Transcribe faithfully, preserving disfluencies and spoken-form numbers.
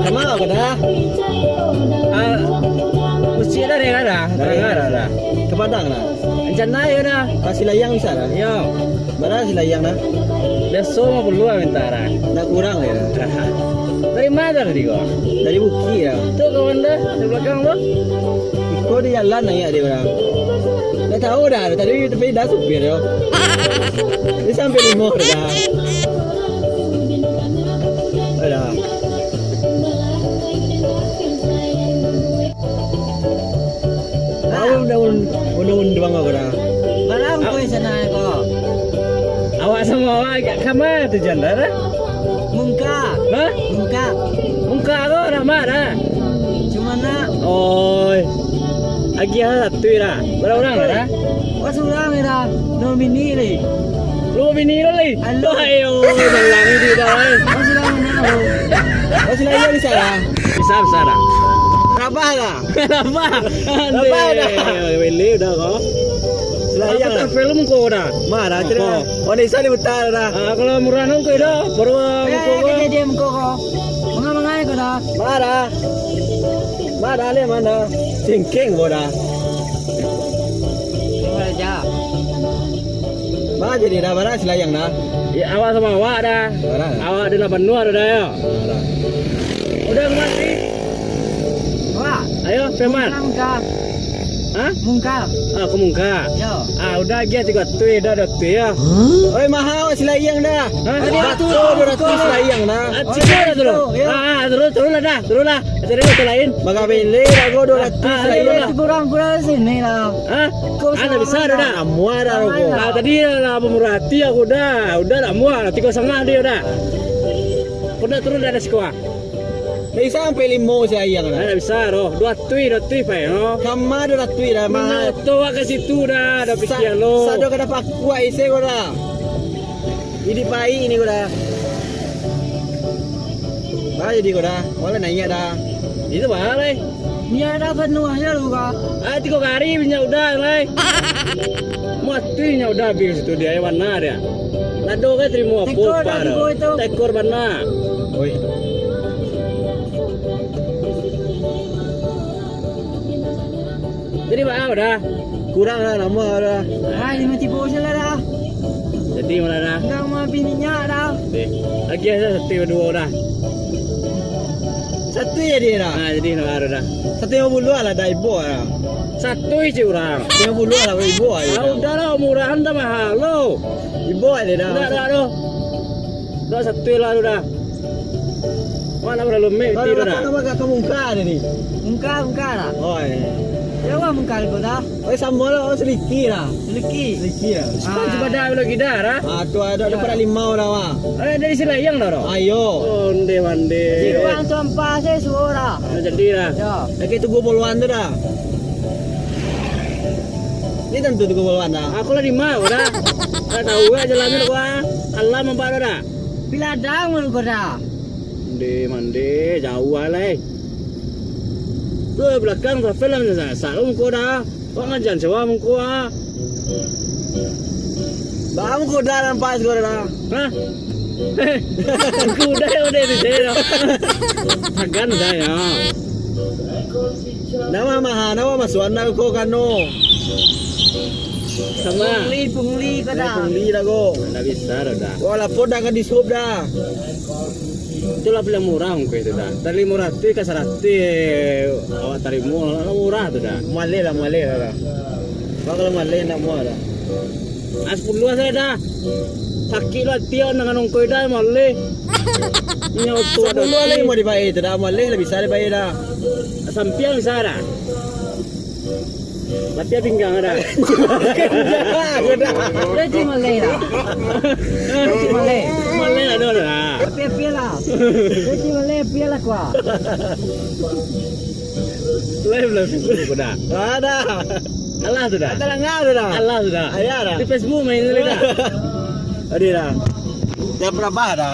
Ka ma ko Da? Ah, Mesik Da, Da. Dari Padang Da? Ka Padang Da? Rencana yo Da. Ka Silayang bisa Da? Yo. Bara Silayang Da? Biaso limo puluah minta Da. Ndak kurang yo Da? Dari ma Da tadi ko? Dari Bukik Da. Tu kawan Da, di balakang tu. Iko di jalan naiak dek urang. Ndak tahu Da, tadi tapi Da supir yo. Dia sampai limo Da. Alah. Tahu daun, daun, daun doang apa Da? Barang ko di sana ko. Awak samo awak agak ka ma tu jan Da? Mungka. Hah? Mungka. Mungka ko nak ma Da? Cuma nak. Oi. Agiah lah satu Da. Bara urang Da? Pas urang Da. Duo bini lai. Duo bini lai? Alah. Wah, eh, oi, malang ni Da, eh. Pas urang mana? Pas urang bisa Da? Bisa, bisa Da. Rabah Da? Rabah. Rabah Da. Bele Da ko. Silayang Da. Film ko Da. Ma Da, cerita. Oh, ni sali buta Da. Ah, kalau murah nang ko Da, baru. Eh, ko Da. Kejadian ko ko. Manga-manga ko Da. Ma Da. Ma Da, le ma Da. Cengkeng ko Da. Terima aja. Ba jadi Da, bara Silayang Da? Ya, awak samo awak Da. Bara. Awak ado lah panuah Da, yo. Bara. Udah mati. Wah. Ayo, Firman. Mungka. Hah? Mungka. Ah, ka Mungka. Yo. Ah, udah agiah tigo ratuih Da, ratuih yo. Oi, maha Silayang Da. Hah? Batua duo ratuih Silayang Da. Ah, cik Da tu. Yo. Ah, ah, turun, turun lah Da, turun lah. Cari hotel lain. Mangabele lagu duo ratuih Ah, ah, lain ah. Kurang-kurang sini lah. Hah? Kok Ah, ndak bisa salah? Dah. Amuah dah aku. Ah, tadi lah pamurah hati aku dah. Udah lah, amuah lah. Tigo satangah dia dah. Kau nak turun dari siko ah? Ndak bisa sampai limo sayang dah. Ah, ndak bisa doh. Duo ratuih, duo ratuih, Pak, no. Kama duo ratuih dah, Mak? Minta oto awak ka situ dah. Dah Sa-, pikia lo. Sado kada pakuak isi kau dah. Iduik pai ini ko dah. Bah jadi ko dah. Wala naiak dah. Itu bah lai. Minyak dah panuah je lu ka. Ah, tigo kali minyak udah lai. Mati minyak udah habis itu dia, eh, bana dia. Lado kan terima apa Tekor dah tigo itu. Tekor bana. Oi. Jadi, baa dah? Kurang lah, lamo dah. Ah, limo tibo se lah dah. Jadi, ma dah? Dah mau habis minyak dah. Deh. Lagi asa satu duo dah. Satu jadi dah. Ah, jadi, nak baru dah. Satu limo puluah lah, dah ibo dah. Satu isi urang. Limo puluah lah, ibo aja Ah, dah. Udah lah, murahan dah mahal lo. Ibo aja dah. Dah, dah, dah. Dah satu lah tu dah. Wak nak berlalu mek Kalau ti tu dah. Nak makan ke Mungka tadi? Mungka, Mungka lah. Oh, iya. Ya, wah, Mungka ko dah. Oh, sama lah, oh, sedikit lah. Sedikit. Sedikit lah. Ah. Cuba dah lagi dah, dah. Ah, tu ada, ada Ah. Pada limau dah, wah. Eh, dari Silayang dah, dah. Ayo. Oh, onde mande. Jadi, wang tu ampas, eh, suruh dah. Ah, jadi dah. Ya. Lagi tu gua puluhan tu dah. Ni tentu tu gua puluhan dah. Aku lah di mana, dah? Tak tahu lah jalan tu, gua. Alam apa dah? Piladang mulu ko dah. Mande, mande, jauah lai. Tu balakang travel lah, sasak muko dah. Wak ngajan sewa muko ah. Bang, muko dah nampak sekolah dah. Hah? Kuda yang udah di sini. Sagan dah ya. Nama maha, nama masuan dah ko kano. Sama. Pungli, pungli ko dah. Pungli dah ko. Ndak bisa dah, dah. Walaupun dah ka disup dah. Itulah pilihan murah mungkin itu dah. Dari limo ratuih ka saratuih awak tarimo, murah tu dah. Maleh lah, maleh lah dah. Bang, kalau maleh ndak muah dah. Ah, sapuluah sajo dah. Sakik lo ati awak nan nongkoi dah, maleh. Nyo tu ado Sapuluah lai. Mau dibayar tu dah, maleh lah bisa dibayar dah. Sampiang bisa dah. Tapi pinggang ada. Gaji maleh lah. Gaji maleh. Maleh ada lah. Tapi api lah. Gaji maleh, api lah kuah. Live lah Facebook dah. Ada. Alah sudah. Ada langgar sudah. Alah sudah. Ayah dah. Di Facebook main dulu dah. Ada dah. Jangan pernah bah dah.